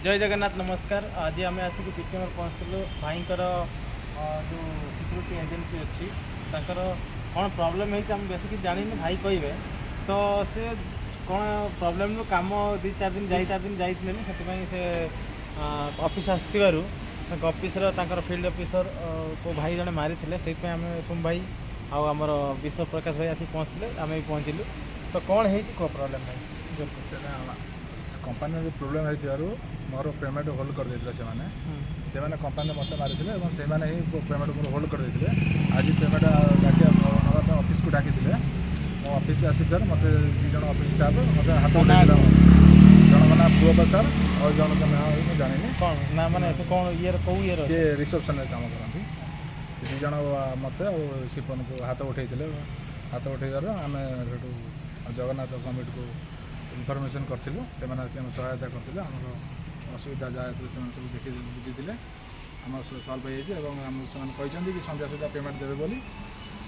ଜୟ ଜଗନ୍ନାଥ, ନମସ୍କାର। ଆଜି ଆମେ ଆସିକି ପିଟିଏମ୍ରେ ପହଞ୍ଚିଥିଲୁ। ଭାଇଙ୍କର ଯେଉଁ ସିକ୍ୟୁରିଟି ଏଜେନ୍ସି ଅଛି, ତାଙ୍କର କ'ଣ ପ୍ରୋବ୍ଲେମ୍ ହେଇଛି ଆମେ ବେଶୀ କିଛି ଜାଣିନୁ, ଭାଇ କହିବେ। ତ ସେ କ'ଣ ପ୍ରୋବ୍ଲେମ୍ରୁ କାମ 2-4 ଦିନ ଯାଇ 4 ଦିନ ଯାଇଥିଲେନି, ସେଥିପାଇଁ ସେ ଅଫିସ୍ ଆସିଥିବାରୁ ତାଙ୍କ ଅଫିସର, ତାଙ୍କର ଫିଲ୍ଡ ଅଫିସର କେଉଁ ଭାଇ ଜଣେ ମାରିଥିଲେ। ସେଇଥିପାଇଁ ଆମେ ସୋମ ଭାଇ ଆଉ ଆମର ବିଶ୍ୱ ପ୍ରକାଶ ଭାଇ ଆସିକି ପହଞ୍ଚିଥିଲେ, ଆମେ ବି ପହଞ୍ଚିଲୁ। ତ କ'ଣ ହେଇଛି, କେଉଁ ପ୍ରୋବ୍ଲେମ୍ ଭାଇ? ସେଟା କମ୍ପାନୀରେ ପ୍ରୋବ୍ଲେମ୍ ହେଇଥିବାରୁ ମୋର ପେମେଣ୍ଟ ହୋଲ୍ଡ କରିଦେଇଥିଲେ ସେମାନେ। ସେମାନେ କମ୍ପାନୀରେ ମୋତେ ମାରିଥିଲେ ଏବଂ ସେମାନେ ହିଁ ପେମେଣ୍ଟ ମୋର ହୋଲ୍ଡ କରିଦେଇଥିଲେ। ଆଜି ପେମେଣ୍ଟ ଡାକିବା ନେବା ପାଇଁ ଅଫିସକୁ ଡାକିଥିଲେ। ମୋ ଅଫିସ ଆସିଥିବାରୁ ମୋତେ ଦୁଇ ଜଣ ଅଫିସ ଷ୍ଟାଫ୍ ମୋତେ ହାତ ତୋ ନାଁ? ଉଠେଇଥିଲା। ଜଣଙ୍କ ନାଁ ପୁଅପ ସାର୍ ଆଉ ଜଣଙ୍କ ନାଁ ମୁଁ ଜାଣିନି। କ'ଣ ନା ମାନେ ସେ କ'ଣ ଇଏର, କେଉଁ ଇଏର? ସିଏ ରିସେପସନ୍ରେ କାମ କରନ୍ତି। ସେ ଦୁଇ ଜଣ ମୋତେ ଆଉ ସିପନକୁ ହାତ ଉଠେଇଥିଲେ। ହାତ ଉଠେଇବାରୁ ଆମେ ସେଠୁ ଜଗନ୍ନାଥ କମିଟିକୁ ଇନଫର୍ମେସନ୍ କରିଥିଲୁ। ସେମାନେ ଆସି ଆମ ସହାୟତା କରିଥିଲେ। ଆମର ଅସୁବିଧା ଯାହା ହେଇଥିଲା, ସେମାନେ ସବୁ ଦେଖି ବୁଝିଥିଲେ। ଆମର ସଲ୍ଭ ହେଇଯାଇଛି ଏବଂ ଆମ ସେମାନେ କହିଛନ୍ତି କି ସନ୍ଧ୍ୟା ସୁଦ୍ଧା ପେମେଣ୍ଟ ଦେବେ ବୋଲି।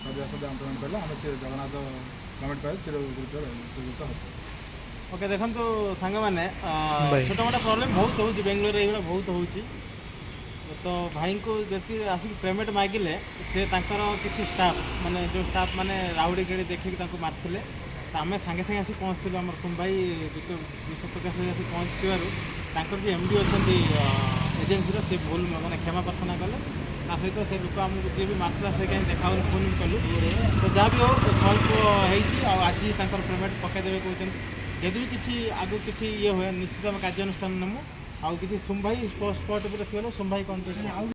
ସନ୍ଧ୍ୟା ସୁଦ୍ଧା ଆମେ ପେମେଣ୍ଟ କଲେ ଆମେ ଜଗନ୍ନାଥ କମିଟି ପାଇଁ ଚିର ଉପକୃତ ହେବୁ। ଓକେ, ଦେଖନ୍ତୁ ସାଙ୍ଗମାନେ, ଛୋଟ ମୋଟ ପ୍ରୋବ୍ଲେମ୍ ବହୁତ ହେଉଛି ବେଙ୍ଗଲୋରରେ, ଏଇଭଳିଆ ବହୁତ ହେଉଛି। ତ ଭାଇଙ୍କୁ ଯେତିକି ଆସିକି ପେମେଣ୍ଟ ମାଗିଲେ, ସେ ତାଙ୍କର କିଛି ଷ୍ଟାଫ୍ ମାନେ, ଯେଉଁ ଷ୍ଟାଫ୍ ମାନେ ରାଉଡ଼ି ଗେଡ଼ି ଦେଖିକି ତାଙ୍କୁ ମାରିଥିଲେ। ତ ଆମେ ସାଙ୍ଗେ ସାଙ୍ଗେ ଆସି ପହଞ୍ଚିଥିଲୁ। ଆମର ସୋମ ଭାଇ, ବିଶ୍ୱ ପ୍ରକାଶ ଭାଇ ଆସି ପହଞ୍ଚିଥିବାରୁ ତାଙ୍କର ଯିଏ ଏମ୍ ଡି ଅଛନ୍ତି ଏଜେନ୍ସିର, ସେ ଭୁଲ ମାନେ କ୍ଷମା ପ୍ରାର୍ଥନା କଲେ। ତା ସହିତ ସେ ଲୋକ ଆମକୁ ଯିଏ ବି ମାରିଥିଲା, ସେ କାହିଁ ଦେଖାଉନି, ଫୋନ୍ ବି କଲୁ। ତ ଯାହା ବି ହଉ, ସଲ୍ଭ ହେଇଛି ଆଉ ଆଜି ତାଙ୍କର ପେମେଣ୍ଟ ପକାଇଦେବେ କହୁଛନ୍ତି। ଯଦି ବି କିଛି ଆଗକୁ କିଛି ଇଏ ହୁଏ, ନିଶ୍ଚିତ ଆମେ କାର୍ଯ୍ୟାନୁଷ୍ଠାନ ନେବୁ। ଆଉ କିଛି ସୋମ ଭାଇ ସ୍ପଟ୍ ଉପରେ ଥିବାରୁ ସୋମ ଭାଇ କ'ଣ?